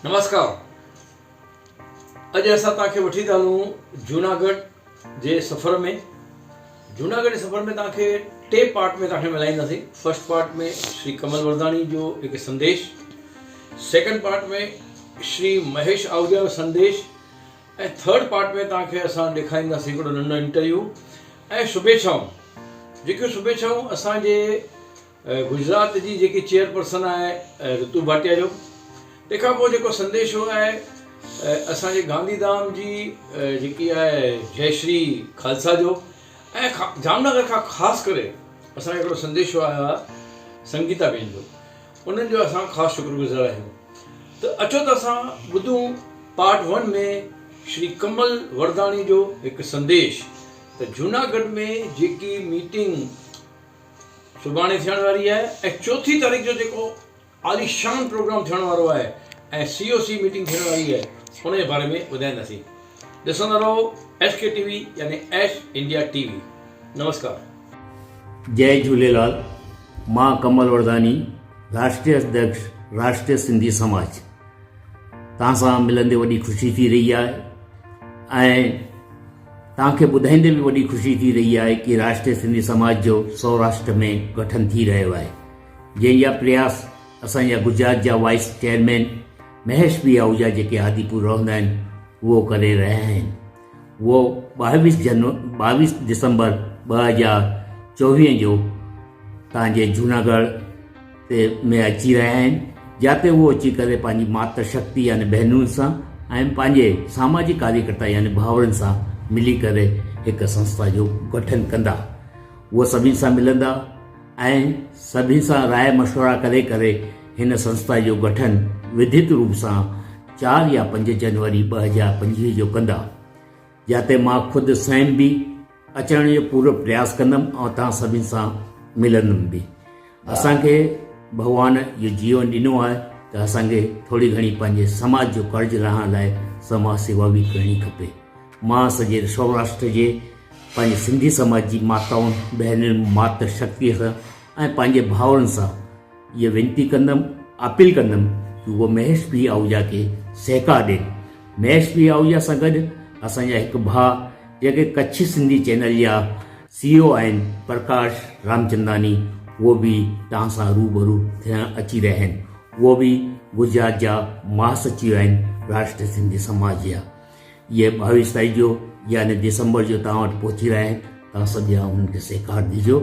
نمسڪار اڄ اسان توهان کي وٺي ٿا هلون جوناڳڙهه جي سفر ۾ جوناڳڙهه جي سفر ۾ توهان کي ٽي پارٽ ۾ توهان کي ملائينداسين فرسٽ پارٽ ۾ شري ڪمل ورداڻي جو هڪ سنديش سيڪنڊ پارٽ ۾ شري مهيش آهوجا جو سنديش ۽ ٿرڊ پارٽ ۾ توهان کي اسان ڏيکارينداسين هڪڙو ننڍو انٽرويو ۽ شڀيڇائون جيڪيون شڀيڇائون اسان جي گجرات جي جيڪي چيئر پرسن آهي رتو ڀاٽيا جو تنهن کان پوء جيڪو سنديشو آهي اسان جي گانڌي ڌام جي جيڪي آهي جئشري خالصا جو ۽ جامنگر کان خاص ڪري اسان کي هڪڙو سنديشو آيو آهي سنگيتا بين جو انهن جو اسان خاص شڪر گذار آهيون ته اچو ته اسان ٻڌون پارٽ ون ۾ شري ڪمل ورداڻي جو هڪ سنديش ته جوناڳڙهه ۾ جيڪي ميٽنگ سڀاڻي ٿيڻ واري آهي ۽ چوٿين تاريخ جو جيڪو عاليشان پروگرام ٿيڻ وارو آهي ۽ سي او سي ميٽنگ ٿيڻ واري آهي ان جي باري ۾ ٻڌائينداسين ڏسندا رهو ايس ڪي ٽي وي يعني ايش انڊيا ٽي وي نمسڪار. جئي جهوليلال مان ڪمل ورداني راشٽريه اڌيڪش راشٽريه سنڌي سماج توهان سان ملندي وڏي خوشي ٿي رهي آهي ۽ توهان کي ٻڌائيندي به وڏي خوشي ٿي رهي آهي ڪي راشٽريه سنڌي سماج جو سوراشٽر ۾ گٺن ٿي رهيو آهي جنهن جا پرياس اسان جا گجرات جا وائيس چيئرمين مهيش بي آهوجا جيڪي آديپور رهندا آهن اهو ڪري رهيا آهن اهو ٻاويس جنو ٻاويس ڊسمبر 2024 جو توهان جي جوناڳڙهه تي ۾ اچي رهيا آهن جاتي اهو اچي ڪري پنهنجي ماتر شڪتي يعني ڀينرن سان ۽ پنهنجي ساماجڪ ڪاريڪرتا يعني ڀائرن سان ملي ڪري هڪ سنسٿا جو گٺن ڪندا. اهو سڀني سان ملندا ۽ سڀني سان راء مشورا ڪري ڪري هن سنسٿا جو گٺن وڌيت روپ سان 4 يا 5 جنوري 2025 جو ڪندا. جاتي مان خود سوئم به اچڻ جو پورو پرياس ڪندم ۽ توهان سڀني سان ملندم به. اسان کي ڀڳوان اهو جيون ڏنو آهي ته اسان کي ٿوري گهڻي پنهنجي سماج جو قرض لاهڻ لاء سماج سيوا به ڪرڻي کپي. مان سڄي سوراشٽر جي پنهنجي سنڌي سماج جي ماتائن، ڀينرن، ماتر شڪتيء سان ۽ پنهنجي ڀائرن سان اها وينتي ڪندم، اپيل ڪندم ته اهو مهيش پي آهوجا کي سهڪار ڏين. مهيش پي آهوجا سان گڏ اسان جا هڪ ڀاء جيڪي ڪڇي سنڌي چينل جا سي او آهن پرڪاش رامچنداني اهو به توهان سان روبرو ٿيڻ اچي رهيا آهن. اهو به گجرات جا مهاسچيو آهن راشٽري سنڌي سماج جا. اهي 22 تاريخ جو يعني ڊسمبر جو توهان وٽ پهچي رهيا آهن. توهان سڀ ڄڻا انهن کي سهڪار ڏجو.